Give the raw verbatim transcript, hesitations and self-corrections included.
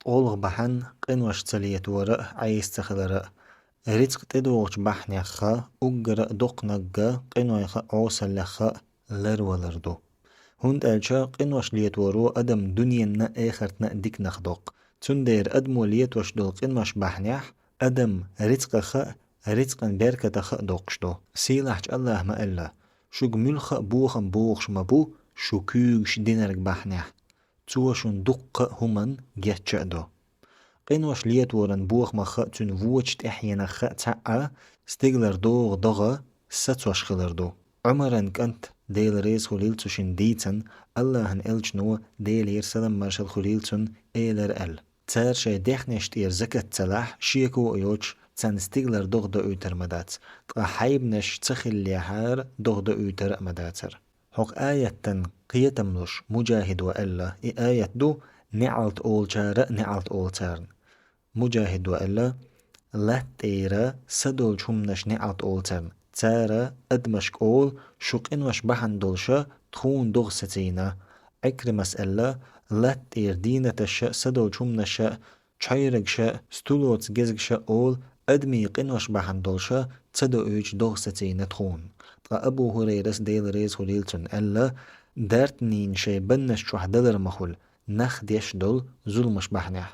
ТӀолгӀа бахьан къинош ца летора а, Ӏеса ца хилара а. Рицкъ тӀедогӀучу бахьанех а, уггара а доккханиг а, къинойх а, Ӏесаллех а ларвалар ду. ХӀунда аьлча къинош леторо адам дуьненна а, эхартна а диканах доккху. Цундела адамо летош долу къинош бахьанехь адам рицкъах а, рицкъан беркатах а доккхуш ду. Сийлахьчу АллахӀа ма-аьлла: «Шуьга муьлхха а бохам бохуш ма бу шу куьйгаш динарг бахьанехь. Цо шуна дуккха а хӀуманна гечдо». Къинош леторан бохамах а, цуьнан вочу тӀаьхьенах а цхьаъ а стигалара догӀу догӀа сацош хилар ду. Ӏумаран кӀант, Дела реза хуьлийла цу шинна, дийцина, АллахӀан Элчано, Делера салам-маршалла хуьлийла цунна, элира аьлла: «Цара шайн дехнаш тӀера закат ца лахь, шеко а йоцуш, царна стигалара догӀа доуьйтур ма дац, ткъа хьайбанаш ца хиллехьара догӀа доуьйтур а ма дацара». ХӀокху аятан кхетам луш, Муджахидо аьлла, и аят ду: «НеӀалт олучара а неӀалт олу царна». Муджахидо аьлла: «Латта тӀера са долчу хӀуманаш неӀалт олу царна. Цара, адамашка, олу: „Шу къинош бахьана долуша тхуна догӀа сацийна“». Ӏикримас аьлла: «Латта тӀера дийнаташа а, са долчу хӀуманаша а, чхьайрагша а, стулоца гезгаша а, олу: „Адамийн къинош бахьана долуша ца доуьйтуш догӀа сацийна тхуна“». Ткъа Абу ХӀурайрас, Дела реза хуьлийла цунна, аьлла: «Дартанийн шайн баннаш чохь далар ма хуьлу, нах деш долу зуламаш бахьанехь».